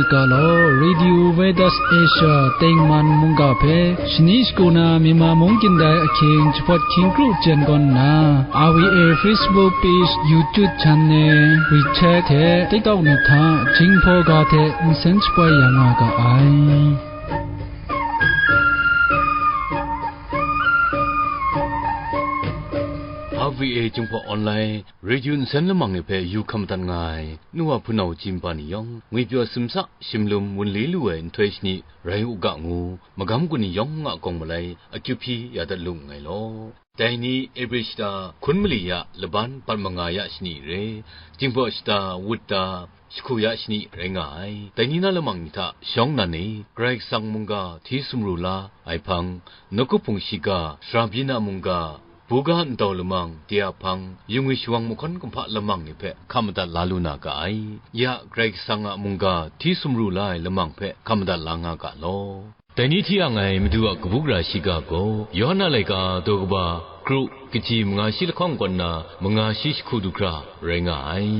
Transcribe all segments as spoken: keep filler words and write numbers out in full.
Galaw, Radio Vedas Asia tengman mungga hpe shani shagu na Myanmar mung kyindai ahkying jahpawt hkying kru jen gawn nna, R V A Facebook page, YouTube channel, WeChat hte TikTok ni hta Jinghpaw ga hte nsen shapoi ya nga ga ai. R V A Jinghpaw Online Radio nsen lamang ni hpe yu hkam madat nga ai, nu wa hpunau chyinghpa ni yawng, ngwipyaw simsa shimlum wunli lu ai nhtoi shani rai u ga ngu, magam gun ni yawng a kawng malai akyu hpyi ya dat lu nngai law. Dai ni Ebre shata hkun mali ya laban pat manga ya shani re, Jinghpaw shata wut da, shahku ya shani rai nga ai. Dai ni na lamang ni hta shawng nan e, Karai Kasang mungga hti sumru la ai hpang, nawku hpung shiga, sara byin a mungga, buga ndau lamang de a hpang, yu ngwi shawang mahkawn kumhpa lamang ni hpe hkam madat la lu na ga ai. Ya Karai Kasang a mungga hti sumru la ai lamang hpe hkam madat la nga ga law. Dai ni hti yang ai Madu a kabu gara shiga gaw, Yawhan a laika daw kaba kru, kaji manga shi lahkawng kaw nna manga shi jahku du hkra rai nga ai.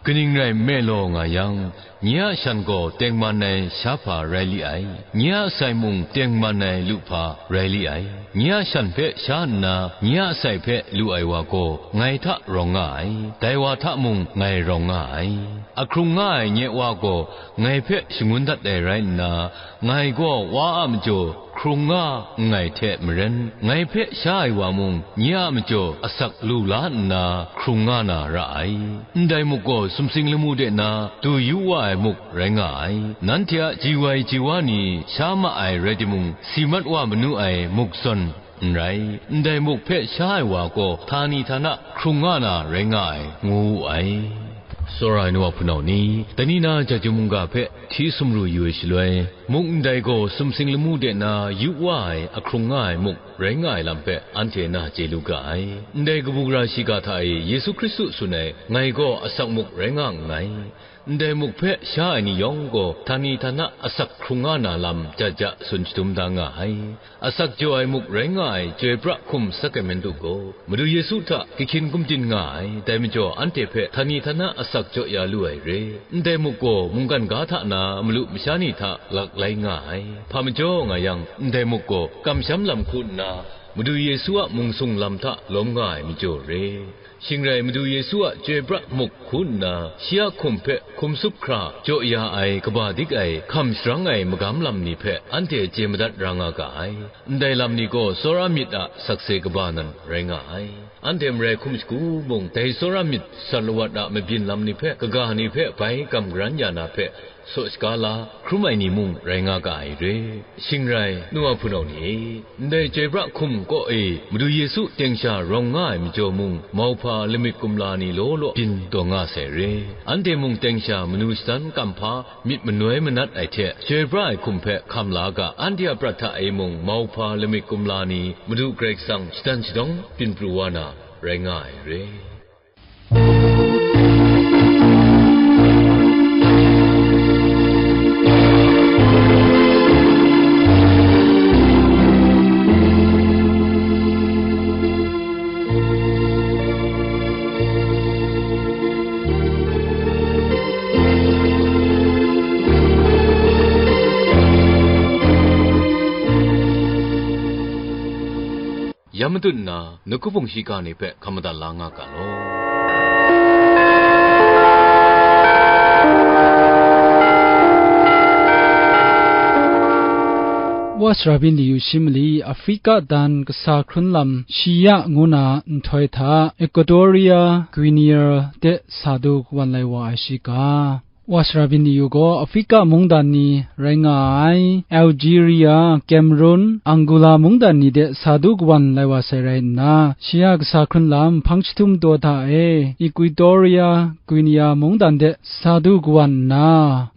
Kaning rai nme law nga yang, nye a shan gaw tengman ai sha hpa rai li ai, nye a sai mung tengman ai lu hpa rai li ai. Nye a shan hpe sha nna, nye a sai hpe lu ai wa gaw ngai hta rawng nga ai, dai wa hta mung ngai rawng nga ai. Ahkrung nga ai nye Wa gaw ngai hpe shangun dat ai rai nna, ngai gaw Wa a majaw hkrung nga nngai hte maren, ngai hpe sha ai wa mung nye a majaw asak lu la nna hkrung nga na ra ai. Ndai muk gaw sumsing lamu de na du yu wa ai muk rai nga ai. Nanhte a ji wai ji wa ni sha ma ai rai timung, si mat wa manu ai muk zawn n rai. Ndai muk hpe sha ai wa gaw htani htana hkrung nga na rai nga ai, ngu wu ai. Tsawra ai nu wa hpunau ni, dai ni na Jahtum mungga hpe hti sumru yu ai shaloi, muk ndai gaw sumsing lamu de na yu wa ai, ahkrung nga ai muk rai nga ai lam hpe anhte na chye lu ga ai. Ndai kabu gara shiga hta e Yesu Hkristu tsun ai, ngai gaw asak muk rai nga nngai. Ndai muk hpe sha ai ni yawng gaw htani htana asak hkrung nga na lam ja ja tsun shadum da nga ai. Asak jaw ai muk rai nga ai Chyoi pra hkum sakramentu gaw, Madu Yesu hta kahkyin gumdin nga ai, dai majaw anhte hpe htani htana asak jaw ya lu ai re. Ndai muk gaw mungkan ga hta na malu masha ni hta lak lai nga ai. Hpa majaw nga yang, ndai muk gaw kamsham lam hku nna, Madu Yesu a mung sung lam hta lawm nga ai majaw re. Shing rai, Madu Yesu a Chyoi pra muk hku nna, shi a hkum hpe hkum sup hkra jaw ya ai, kaba dik ai, hkam sharang ai magam lam ni hpe anhte chye madat ra nga ga ai. Ndai lam ni gaw tsawra myit a sakse kaba nan rai nga ai. Anhte marai hkum shagu mung, dai tsawra myit sat lawat a mabyin lam ni hpe, kaga ni hpe bai gam garan ya na hpe, saw shaga la hkrum ai ni mung rai nga ga ai re. Shing rai, nu wa hpunau ni e, ndai Chyoi pra hkum kaw e Madu Yesu teng sha rawng nga ai majaw mung, mauhpa lamik kumla ni law law byin taw nga sai re. Anhte mung teng sha manu shadan kam hpa myit manoi manat ai hte, Chyoi pra ai hkum hpe hkam la ga, anhte a prat hta e mung mauhpa lamik kumla ni Madu Karai Kasang shadan shadawng byin pru wa na rai nga ai re. Ya matut nna, nawku hpung shiga ni hpe hkam madat la nga ga law. Wa sara byin di yu shi mali, Afrika dan kasa hkrun lam shi ya ngu na nhtoi hta, Equatoria Guinea de sa du kawan lai wa ai shi ga. Wa sara byin di yu gaw Afrika mungdan ni rai nga ai, Algeria, Cameroon, Angola mungdan ni de sa du kawan lai wa sai rai nna, shi a kasa hkrun lam hpang jahtum taw hta e, Equatoria Guinea mungdan de sa du kawan nna,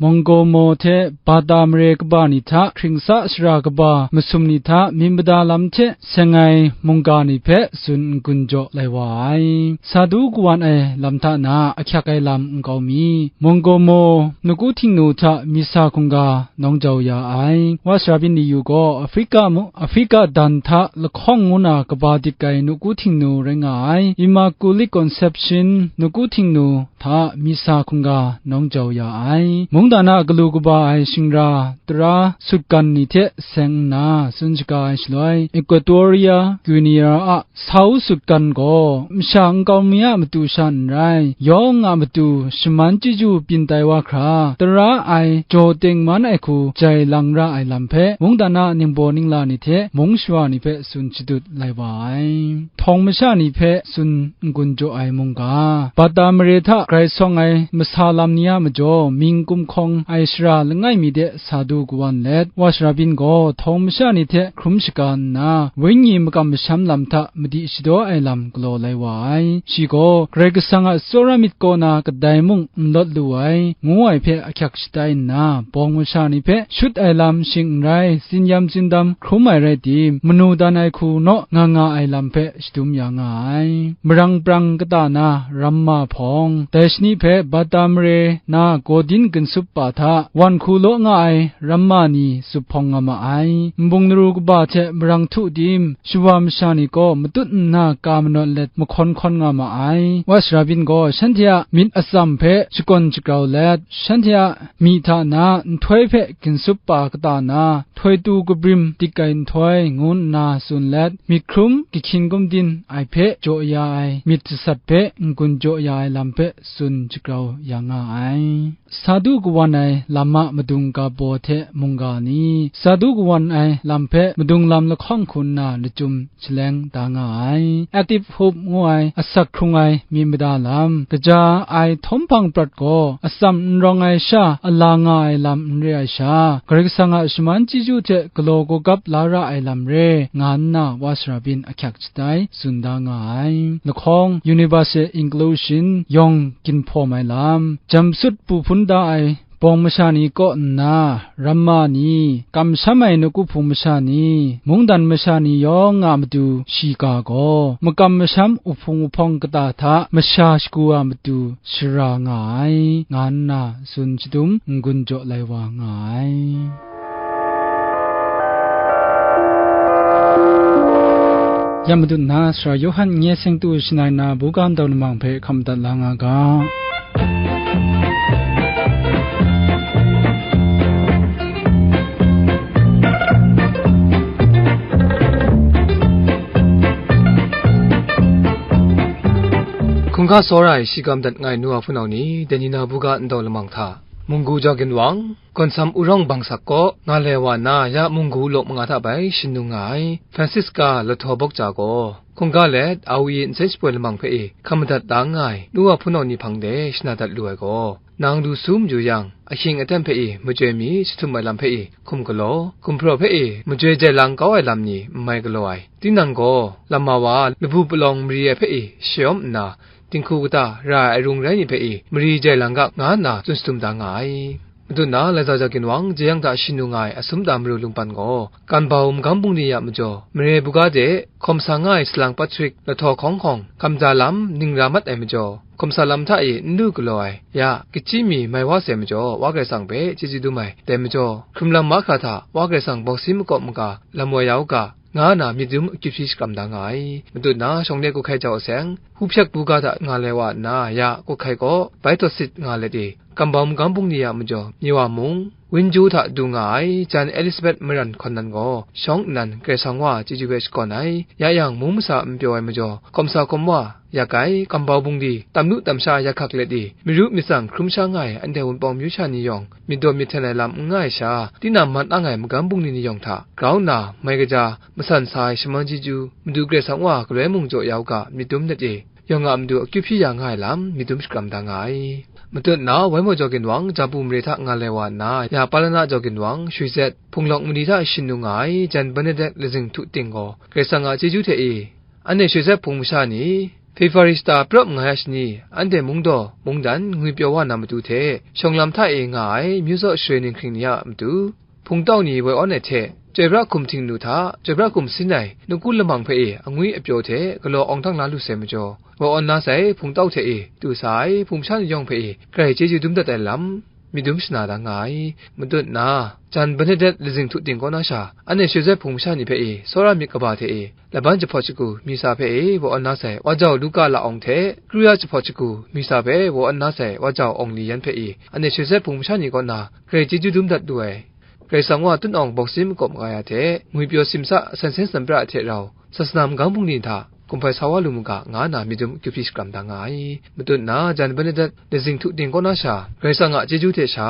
Mongomo hte Bata mare kaba ni hta, hkringsa sara kaba masum ni hta, myit mada lam hte seng ai mungga ni hpe tsun n-gun jaw lai wa ai. Sa du kawan ai lam hta na ahkyak ai lam nkau mi, Mongomo Nawku Htingnu hta Misa hkungga nawng jau ya ai. Wa sara byin ni yu gaw Afrika mu-, Afrika dan hta lahkawng ngu na kaba dik ai Nawku Htingnu rai nga ai. Immaculate Conception Nawku Htingnu hta Misa hkungga nawng jau ya ai. Mungdan a galu kaba ai shingra tara sutgan ni hte seng nna tsun shaga ai shaloi, Equatoria Guinea a sau sutgan gaw masha nkau mi a matu sha n rai, yawng a matu shaman chyeju byin tai wa hkra, tara ai jaw tengman ai hku jai lang ra ai lam hpe, mungdan a ningbaw ningla ni hte mung shawa ni hpe tsun shadut lai wa ai. Htawng masha ni hpe tsun n-gun jaw ai mungga, Bata mare hta grai sawng ai masa lam ni a majaw, ming kumhkawng ai shara langai mi de sa du kawan let, Wa sara byin gaw htawng masha ni hte hkrum shaga nna, wenyi makam masham lam hta madi shadaw ai lam galaw lai wa ai. Shi gaw, Karai Kasang a tsawra myit kaw na kadai mung n lawt lu ai, ngu ai hpe ahkyak shatai nna, bawng masha ni hpe shut ai lam shing n rai, tsin yam tsin dam hkrum ai rai tim, manu dan ai hku naw nga nga ai lam hpe shadum ya nga ai. Marang prang kata na ramma hpawng, dai shani hpe Bata mare na Godin ginsup pa hta wan hku law nga ai ramma ni zuphpawng nga ma ai. Nbung naru kaba hte marang htu tim, shawa masha ni gaw matut nna ka manawn let mahkawn hkawn nga ma ai. Wa sara byin gaw shanhte a myit atsam hpe shakawn shagrau let, shanhte a myi hta na nhtoi hpe ginsup pa kata na, htoi tu kabrim dik ai nhtoi ngu nna tsun let, myit hkrum kahkyin gumdin ai hpe jaw ya ai myit jasat hpe n-gun jaw ya ai lam hpe tsun shagrau ya nga ai. Sa du kawan ai lam a madung ga baw hte mungga ni, sa du kawan ai lam hpe madung lam lahkawng hku nna lachyum shaleng da nga ai. Active hope ngu ai asak hkrung ai myit mada lam, kaja ai htawm hpang prat gaw atsam n rawng ai sha a la nga ai lam n re ai sha, Karai Kasang a shaman chyeju hte galaw gawgap la ra ai lam re, nga nna wa sara byin ahkyak shatai tsun da nga ai. Lahkawng Universal Inclusion yawng ginhpawm ai lam, jamsut pu hpun da ai bawng masha ni kaw nna, ramma ni, kamsham ai nawku hpung masha ni, mungdan masha ni yawng a matu shiga gaw, makam masham uhpung uhpawng kata hta masha shagu a matu shara nga ai, nga nna tsun shadum n-gun jaw lai wa nga ai. Ya Madu nna Sara Yawhan n-, nye seng tu shangai na buga ndau lamang hpe hkam dat la nga ga. Hkungga tsawra ai shi gam dat nga ai nu wa hpunau ni, dai ni na buga ndau lamang hta, munggu jau ginwang, Gawnsam urawng bangsak kaw nga le wa nna, ya munggu law manga hta bai shin nung nga ai Francisca Lahtaw Bawk Ca gaw, hkungga let, a wi nsen shapoi lamang hpe i hkam madat da nga ai nu wa hpunau ni hpang de shana dat lu ai gaw, nang du su maju yang, ahkying aten hpe i majoi mi jahtum ai lam hpe i hkum galaw, gumhpraw hpe i majoi jai lang kau ai lam ni n mai galaw ai. Tinang gaw, lama wa labu palawng mari ai hpe i shayawm nna, dinghku kata ra ai arung rai ni hpe i mari jai lang ga, nga nna tsun shadum da nga ai. Madu na, Lai Zau Jau Ginwang, jeyang hta shin nu nga ai Asum Da Maru Lungpan gaw, Kambau magam bungli a majaw, mare buga de hkawm sa nga ai Salang Patrick Lahtaw Hkawng Hkawng, hkam ja lam ning ra mat ai majaw, hkawm sa lam hta e n lu galaw ai, ya, kachyi mi mai wa sai majaw, Wa Karai Kasang hpe chyeju dum ai, dai majaw, hkrum lam mahkra hta Wa Karai Kasang bawk si makawp maga lam woi ya u ga, nga nna myit dum akyu hpyi shakram da nga ai. Madu na, shawng de kut hkai jau aseng, Hpu Hpyak buga hta nga lai wa nna, ya kut hkai gaw bai tawt sit nga let i, Kambau magam bungli a majaw, Myawa mung, Winju hta du nga ai, jan Elizabeth Maran hkawn nan gaw, shawng nnan Karai Kasang wa chyeju hpe shakawn ai, ya yang mung masa n pyaw ai majaw, hkawm sa hkawm wa, yak ai, Kambau bungli, tam lu tam sha ya hkak let i, myu myatsang hkrum sha nga ai, anhte Wunpawng myu sha ni yawng, myit daw myit hten ai lam n nga ai sha, tinang man ang ai magam bungli ni yawng hta, grau nna, mai kaja, masan sa ai shamang chyeju, Madu Karai Kasang wa galoi mung jaw ya u ga, myit dum let i, yawng a matu akyu hpyi ya nga ai lam, myit dum shakram da nga ai. Madu na, Wai Maw Jau Ginwang, Japu mare hta nga lai wa nna, ya Palana Jau Ginwang, Shwi Zet, Hpung Lawk mali hta shin nu nga ai, jan Bernadette Lazing Htu Ting gaw, Karai Kasang a chyeju hte i, anhte Shwi Zet hpung masha ni, February shata pra manga ya shani, anhte mungdaw, mungdan, ngwi pyaw wa na matu hte, shawng lam hta e nga ai, myu zaw sharoi ninghkring ni a matu, hpungtau ni woi awn ai hte, Chyoi pra hkum htingnu hta, chyoi pra hkum sin ai nawku lamang hpe e angwi apyaw hte galaw awng htang la lu sai majaw, wa awn na sai hpungtau hte e tu sa ai hpung masha ni yawng hpe e grai chyeju dum dat ai lam, myit dum shana da nga ai. Matut nna, jan Bernadette lazing htu ting kaw na sha, anhte Shawzet hpung masha ni hpe e tsawra myit kaba hte e, laban jahpawt shagu, misa hpe e wa awn na sai wa jau Luka la awng hte, kru ya jahpawt shagu, misa hpe wa awn na sai wa jau awng li yan hpe e, anhte Shawzet hpung masha ni kaw na grai chyeju dum dat lu ai. Karai Kasang wa tut awng bawk sin makawp nga ya hte, ngwipyaw simsa, san seng san pra hte rau, sasana magam bungli hta kumhpai sa wa lu mu ga, nga na myit dum akyu hpyi shakram da nga ai. Matut nna, jan Bernadette lazing htu ting kaw na sha, Karai Kasang a chyeju hte sha,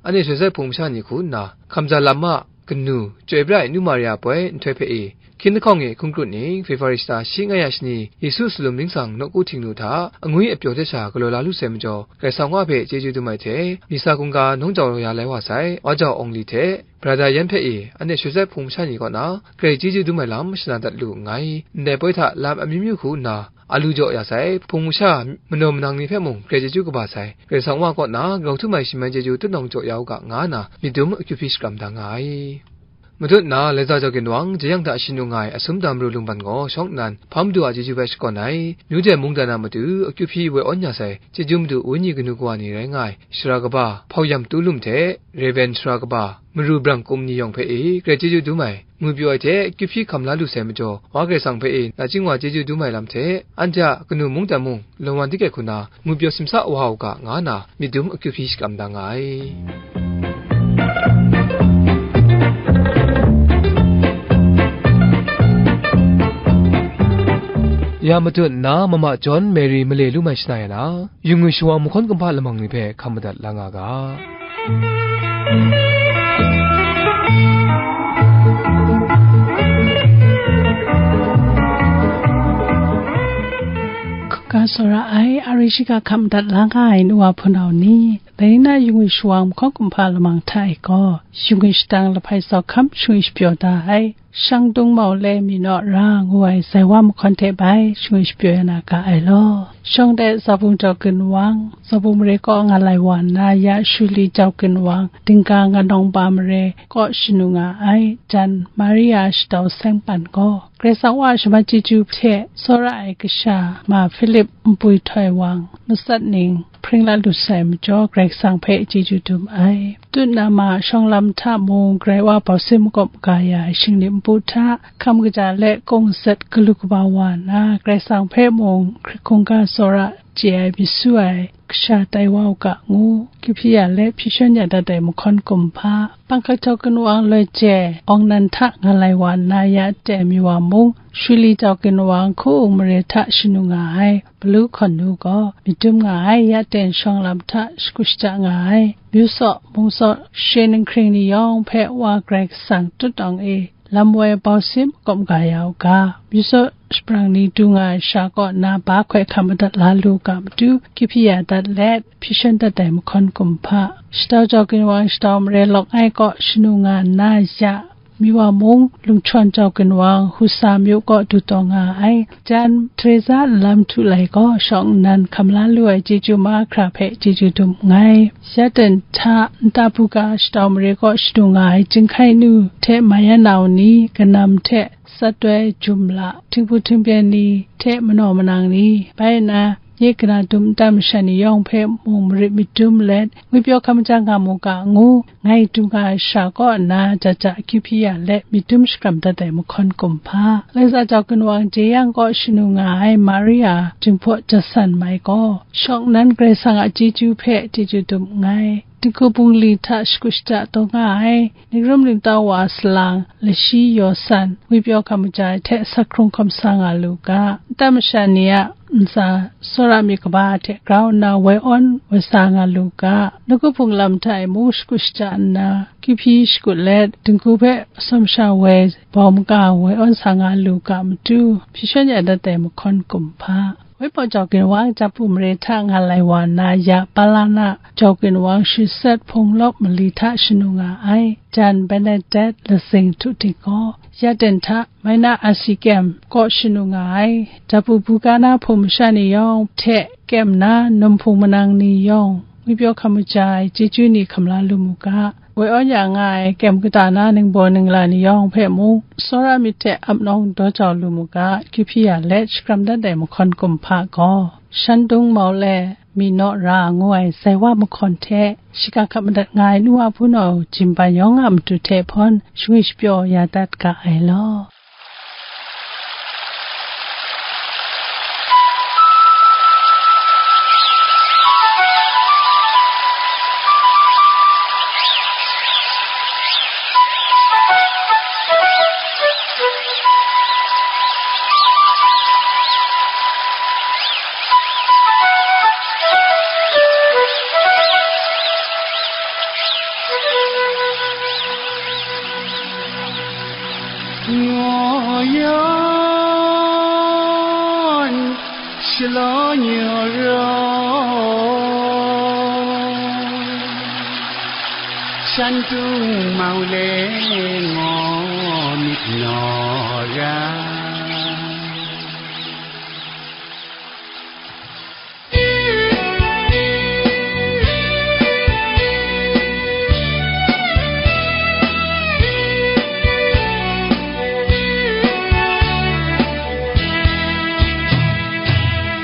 anhte Shawzet hpung masha ni hku nna, hkamja lam a kanu, chyoi pra ai Nu Maria poi nhtoi hpe e, hkyin lahkawng e hkungkrut ning, February shata shi nga ya shani, Yesu salum ningsang nawku htingnu hta, angwi apyaw hte sha galaw la lu sai majaw, Karai Kasang wa hpe chyeju dum ai hte, misa hkungga nawng jau ya lai wa sai, wa jau awng li hte, brada yan hpe e, anhte Shawzet hpung masha ni kaw na, grai chyeju dum ai lam shana dat lu nngai. Ndai poi hta lam amyu myu hku nna, a lu jaw ya sai, hpung masha, manaw manang ni hpe mung grai chyeju kaba sai, Karai Kasang wa kaw na grau htum ai shi mai chyeju tut nawng jaw ya u ga, nga na myit dum akyu hpyi shakram da nga ai. Matut nna, Laiza Jau Ginwang, jeyang hta shanu nga ai Asum Dam Ru Lungban gaw shawng nnan, hpa madu a chyeju hpe shakawn ai, New Delhi mungdan a matu akyu hpyi woi awn ya sai, chyeju madu wenyi kanu kawa ni rai nga ai, sara kaba, Hpau Yam Tu Lum hte, Rev. Sara kaba, Maru Brang Kum ni yawng hpe e grai chyeju dum ai, ngwipyaw ai hte akyu hpyi hkam la lu sai majaw, Wa Karai Kasang hpe e nachying wa chyeju dum ai lam hte, anhte a kanu mungdan mung, lawan dike hku na, ngwipyaw simsa wa u ga, nga na myit dum akyu hpyi shakram da nga ai. Ya matut nna, Mama John Mary male lu mai shana ya na, yu ngwi shawa mahkawn kumhpa lamang ni hpe hkam madat la nga ga. Hkungga tsawra ai, a rai shiga hkam dat la nga ai nu wa hpunau ni, dai na yu ngwi shawa mahkawn kumhpa lamang hta e gaw, yu ngwi shadang lahpai tsawhkam shingwi shapyaw da ai, Shang Dungmau le Myi Naw Ra ngu ai zai wa mahkawn hte bai shingwi shapyaw ya na ga ai law. Shawng de Zabung Jau Ginwang, Zabung mare kaw nga lai wa nna ya Shuli Jau Ginwang, Dingga Nganawng Ba mare kaw shanu nga ai, jan Maria Shadau Seng Pan gaw, Karai Kasang wa shaman chyeju hte tsawra ai kasha ma Philip Npui Htoi Wang, matsat ning, hpring la lu sai majaw, Karai Kasang hpe chyeju dum ai. Tut na ma shawng lam hta mung, Karai wa bau sin makawp maga ya ai shinglim npu hta, hkam kaja let kung zat galu kaba wa nna, Karai Kasang hpe mung hkrit hkungga tsawra chye ai myit su ai kasha tai wa u ga ngu, kyu hpyi ya let hpyi shawn ya dat ai mahkawn kumhpa, Panghkak Jau Ginwang loi je, awng nan hta nga lai wa nna ya teng mi wa mung, Shuli Jau Ginwang hku-ung mare hta shanu nga ai, Palu hkawn nu gaw myit dum nga ai, ya teng shawng lam hta shagu shaja nga ai, myu saw, mung saw, she ninghkring ni yawng hpe Wa Karai Kasang tut awng e, lam woi bau sin makawp maga ya u ga, myu saw shabrang ni du nga ai sha kaw na ba hkoi hkam madat la lu ga matu, kyu hpyi ya dat let, hpyi shawn dat ai mahkawn kumhpa, Shadau Jau Ginwang Shadau mare lawk ai kaw shanu nga nna ya, mi wa mung, Lungchawn Jau Ginwang, Husa myu kaw du taw nga ai, jan Teresa nlam htu lai gaw, shawng nnan hkam la lu ai chyeju mahkra hpe chyeju dum nngai. Ya ten hta, nta buga Shadau mare kaw shadu nga ai Jinghkai nu hte Mayanau ni, kanam hte Satoi Jumla, htingbu htingpyen ni hte manaw manang ni, bai nna, nye kana dum nta masha ni yawng hpe mung marit myit dum let, ngwipyaw hkam ja nga mu ga ngu, ngai du nga ai sha kaw nna, ja ja akyu hpyi ya let, myit dum shakram dat ai mahkawn kumhpa, Laiza Jau Ginwang Jeyang kaw shanu nga ai Maria Jinghpaw Jasan Mai gaw, shawng nnan Karai Kasang a chyeju hpe chyeju dum nngai. Dinghku bungli hta shagu shada taw nga ai, Ningrum Limtau wa salang, Lashi Yaw San, ngwipyaw hkam kaja ai hte, Sakhkrung hkawm sa nga lu ga, nta masha ni a ntsa tsawra myit kaba hte grau nna woi awn woi sa nga lu ga, nawku hpung lam hta e mung shagu shaja nna, kyu hpyi shakut let, dinghku hpe atsawm sha woi bau maga woi awn sa nga lu ga matu, hpyi shawn ya dat ai mahkawn kumhpa, Waipaw Jau Ginwang, Japu mare hta nga lai wa nna ya Palana Jau Ginwang, Shasat Hpung Lawp mali hta shanu nga ai, jan Bernadette Lazing Htu Ting gaw, ya ten hta Maina Asi Kyem kaw shanu nga ai, Japu Bukana hpung masha ni yawng hte kyem nna, num hpung manang ni yawng, ngwipyaw hkam kaja ai chyeju ni hkam la lu mu ga, Woi aw ya nga ai kyem kata na ningbaw ningla ni yawng hpe mung, tsawra myit hte ap nawng daw jau lu mu ga, kyu hpyi ya let shakram dat ai mahkawn kumhpa gaw, Shan Tung Mau le, Mi Naw Ra ngu ai zai wa mahkawn hte, shika hkap madat nga ai nu wa hpun au jimban yawng a matu hte hpawn, shangwi shapyaw ya dat ga ai law. Ngaw yan shalaw nyawraw, Shan Tung Mau le ngaw myit naw ra.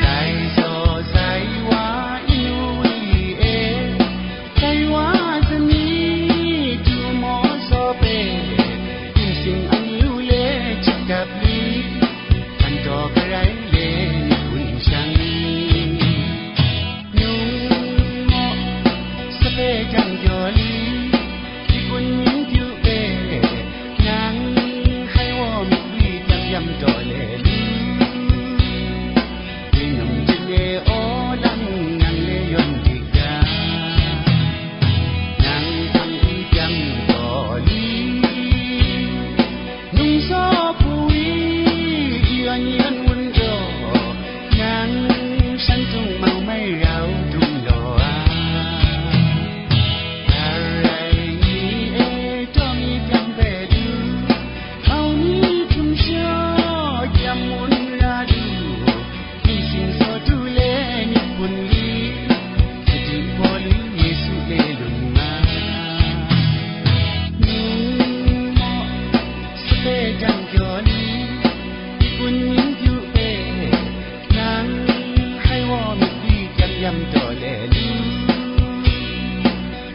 Dai zaw sai wa inu wi e, dai wa sani tu maw saw pe, yin sing amyu le chip dap li, Kan taw garai le ni kun shang, nung maw, sape jang jaw li, di kun ning pyu e, nang hai wa myit wi kyam yam taw le lu. Wi num jin e aw lang nang le yawn dik ga, nang hpang di kyam taw li. Nung saw pwi, yan yan wun jaw, nang Shan Tung Mau mai rau dum law ai. Arai ni e, taw mi hpang hpe du, mau ni htum shaw, kyam wun ra du, Myit sing saw du le myit kun li, sadi Pawlu Yesu le lung nga. Nung maw, sape jang jaw li, myit kun ning pyu e, nang hai wa myit wi kyam yam taw le lu.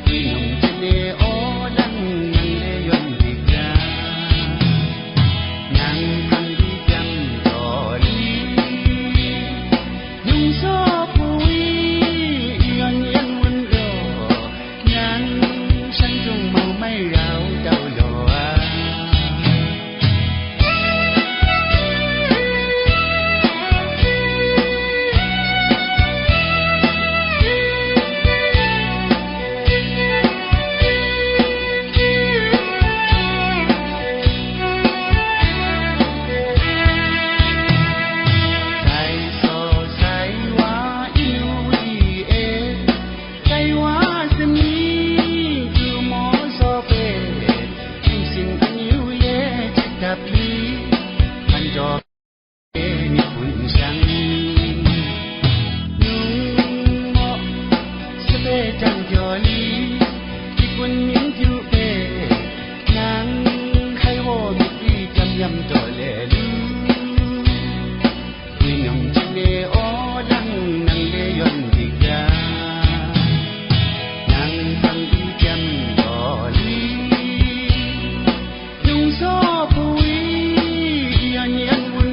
Wi num jin e aw lang nang le yawn dik ga, nang hpang di kyam taw li. Nung saw pwi, yan yan wun raw, nang Shan Tung Mau mai rau dau law ai. Dai saw sai wa inu wi e, dai wa sani du maw saw pe, yin sing amyu le chip dap li, hpan jaw e myit kun shang, nung maw, sape jang jaw li, myit kun ning pyu e, nang hai wa myit wi kyam yam taw le lu. Wi num jin e aw lang nang le yawn dik ga, nang hpang di kyam taw li. Nung saw pwi, yan yan wun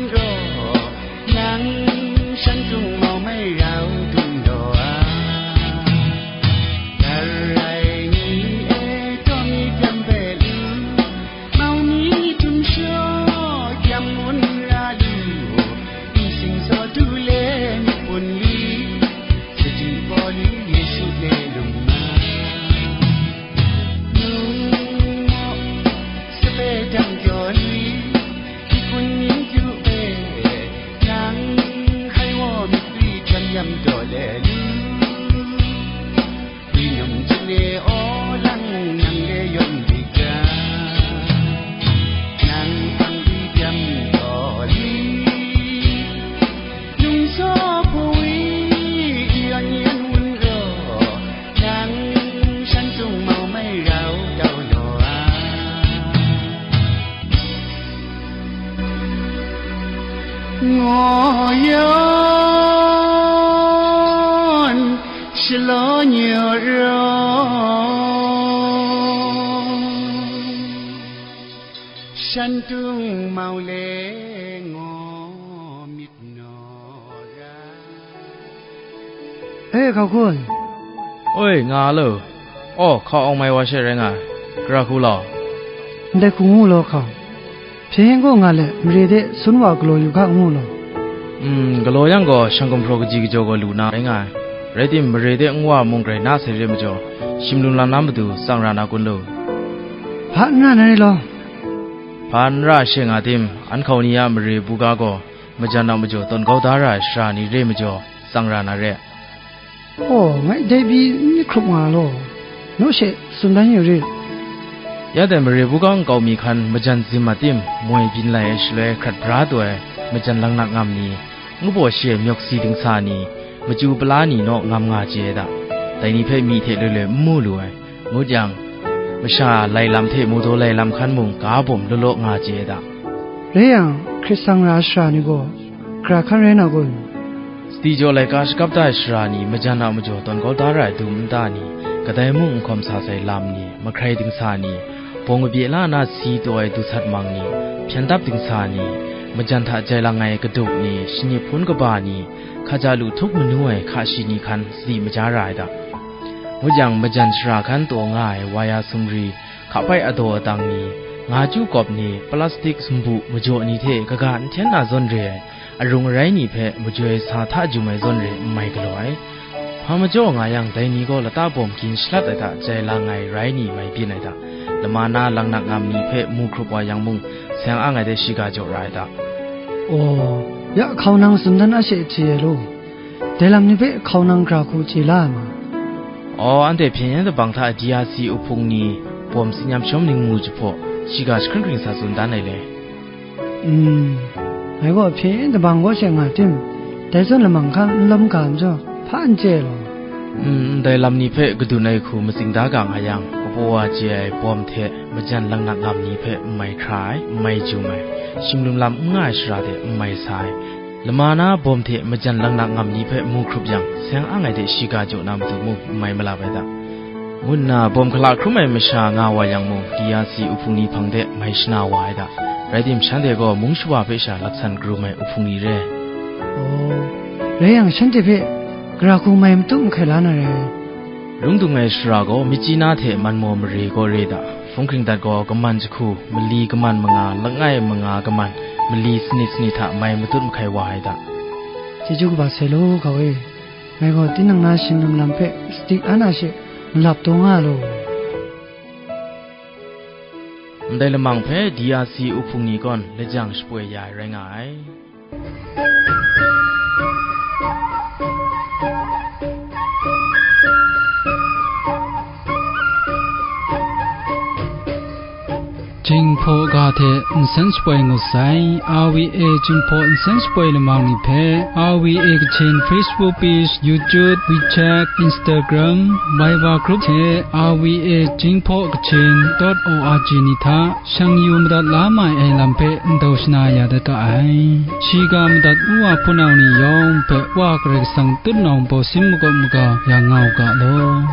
Ngaw yan shalaw nyut rawng, shantung mau le ngaw myit naw ra. E, hkau hkun. Oi, nga lo. Aw, hkau awng mai wa she rai nga ai. Gara hku law. Ndai hku ngu law hkau. Hpyen yen gaw nga let, mare de sun wa galaw yu hka ngu law. Mm, galaw yang gaw, shang gumhpraw kaji kajaw gaw lu na rai nga ai. Rai tim, mare de nwa mung grai na sai re majaw, shim lum lam na matu tsang ra na kun lu? Hpa n ra na re law. Hpa n ra she nga tim, an hkau ni a mare buga gaw, majan a majaw tawn kau da ra ai shara ni re majaw, tsang ra na re. Aw, ngai dai pyi n myit hkrup nga law, naw she tsun dan yu rit. Ya dai mare buga nkau mi hkan majan zim a tim moi byin lai ai shaloi hkrat bra taw ai majan langnak ngam ni, ngu baw shi ai myawk si dingsa ni, machyu pala ni naw ngam nga chye ai da. Dai ni hpe myi hte loi loi n mu lu ai, ngut yang, masha lai lam hte mu daw lai lam hkan mung ga bawm law law nga chye ai da. Rai yang, hkrit tsang ra ai shara ni gaw, gara hkan rai na kun? Sadi jaw laika shakap da ai shara ni majan a majaw tawn kau da ra ai dum nta ni, kadai mung n hkawm sa sai lam ni, mahkrai dingsa ni, bawng kabye la na si taw ai dusat mang ni, hpyen dap dingsa ni, majan hta jai lang ai kaduk ni, shanyi hpun kaba ni, hkaja lu htup manu ai hka shi ni hkan sadi maja ra ai da. Ngut yang, majan shara hkan taw nga ai waya sumri, hkapai adaw atang ni, nga chyu kawp ni, plastik sumbu majaw ni hte kaga n hten na zawn re ai, arung arai ni hpe majoi sa hta jum ai zawn re n mai galaw ai. Hpa majaw nga yang, dai ni gaw lata bawm gin shalat ai hta jai lang ai rai ni mai byin ai hta, lama na langnak ngam ni hpe mu hkrup wa yang mung, seng ang ai de shiga jaw ra ai hta. Aw, ya hkau nang tsun dan a she hte ai law, dai lam ni hpe hkau nang gara hku chye la ai ma? Aw, anhte hpyen yen dabang hta D R C uhpung ni, bawm tsin yam shawm ning mu jahpaw, shiga jahkring hkring sa tsun dan ai le. Mm, ngai gaw hpyen yin dabang kaw she nga tim, dai zawn lamang hkang n lawm ga majaw, hpa n chye ai law. Mm, ndai lam ni hpe kadun ai hku matsing da ga nga yang, kabaw wa chye ai bawm hte majan langnak ngam ni hpe n mai hkra ai, n mai jum ai, shim lum lam n nga ai shara de n mai sa ai, lama na bawm hte majan langnak ngam ni hpe mu hkrup yang, seng ang ai de shiga jaw na matu mung n mai malap ai da. Ngu nna bawm hkala hkrum ai masha nga wa yang mung, D R C uhpung ni hpang de mai shana wa ai da. Rai tim, shanhte gaw mung shawa hpe sha laksan karum ai uhpung ni re. Aw, rai yang, shanhte hpe gara hku mai matup mahkai la na re. Lung dung ai shara gaw, Myitkyina hte Manmaw mare gaw re da. Hpung hkring dat gaw, kaman jahku, mali kaman manga, langai manga kaman, mali sanit sanit hta mai matut mahkai wa ai da. Chyeju kaba sai law, hkau e. Ngai gaw tinang na shim lum lam hpe sadi an a she malap taw nga law. Ndai lamang hpe D R C uhpung ni gawn lajang shapoi ya ai rai nga ai. Jinghpaw ga hte nsen shapoi ngut sai, R V A Jinghpaw nsen shapoi lamang ni hpe, R V A Kachin Facebook page, YouTube, WeChat, Instagram, Viber group hte R V A Jinghpaw Kachin dot O R G ni hta shang yu madat la mai ai lam hpe ndau shana ya dat ga ai. Shiga madat ngu wa hpunau ni yawng hpe Wa Karai Kasang tutnawng baw sin makawp maga ya nga u ga law.